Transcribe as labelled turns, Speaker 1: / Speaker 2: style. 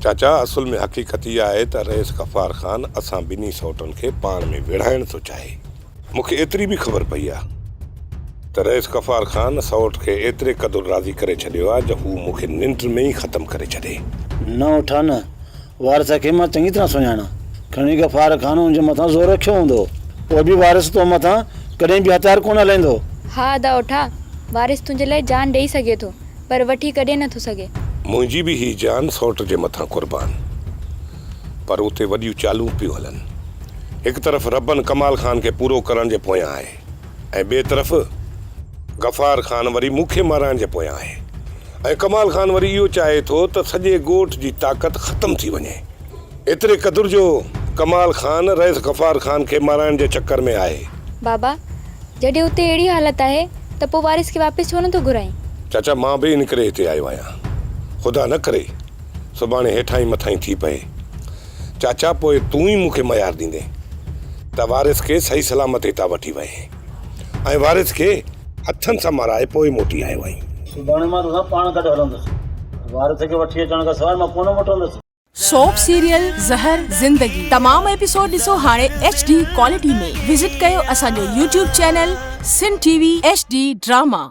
Speaker 1: چاچا اصل ۾ حقيقت اها آهي ته رئيس غفار خان اسان ٻنهي سئوٽن کي پاڻ ۾ ويڙهائڻ ٿو چاهي. مون کي ايتري به خبر پئي آهي ته رئيس غفار خان سئوٽ کي ايتري قدر راضي ڪري ڇڏيو آهي جو هو مون کي ننڊ ۾ ئي ختم ڪري ڇڏي.
Speaker 2: نه اوٺا نه، وارث کي مان چڱي طرح سڃاڻان. کڻي غفار خان ان جي مٿان زور رکيو هوندو، پوء به وارث تو مٿان ڪڏهن به هٿيار ڪونه هلائيندو.
Speaker 3: ها ادا اوٺا، وارث تنهنجي لاء جان ڏئي سگهي ٿو، پر وٺي ڪڏهن نه ٿو سگهي.
Speaker 1: منهنجي به هي جان سئوٽ جي مٿان قربان. پر اتي وڏيون چالون پيون هلن. هڪ طرف ربن ڪمال خان کي پورو ڪرڻ جي پويان آهي ۽ ٻئي طرف غفار خان وري مون کي مارائڻ جي پويان آهي ۽ ڪمال خان وري اهو چاهي ٿو ته سڄي ڳوٺ جي طاقت ختم ٿي وڃي. ايتري قدر جو ڪمال خان رئيس غفار خان کي مارائڻ جي چڪر ۾ آهي.
Speaker 3: بابا، جڏهن اتي اهڙي حالت آهي ته پوء وارث کي واپس ڇو نٿو گهرائين؟
Speaker 1: چاچا، مان به ان ڪري هتي آيو آهيان. خدا نه ڪري سڀاڻي هيٺائين مٿائين ٿي پئي. چاچا پوء تون ئي مون کي ميار ڏيندين ته وارث کي صحيح سلامت هتان وٺي وئين ۽ وارث کي هٿن سان مارائي پوء موٽي آيو آهين.
Speaker 2: سڀاڻي مان توسان پاڻ گڏ هلندس. وارث کي وٺي اچڻ کان سواء مان ڪونه موٽندس.
Speaker 4: سوپ سيريل زهر زندگي تمام ايپيسوڊ ڏسو هاڻي ايڇ ڊي ڪوالٽي ۾ وزٽ ڪيو اسان جو YouTube channel Sindh T V H D drama.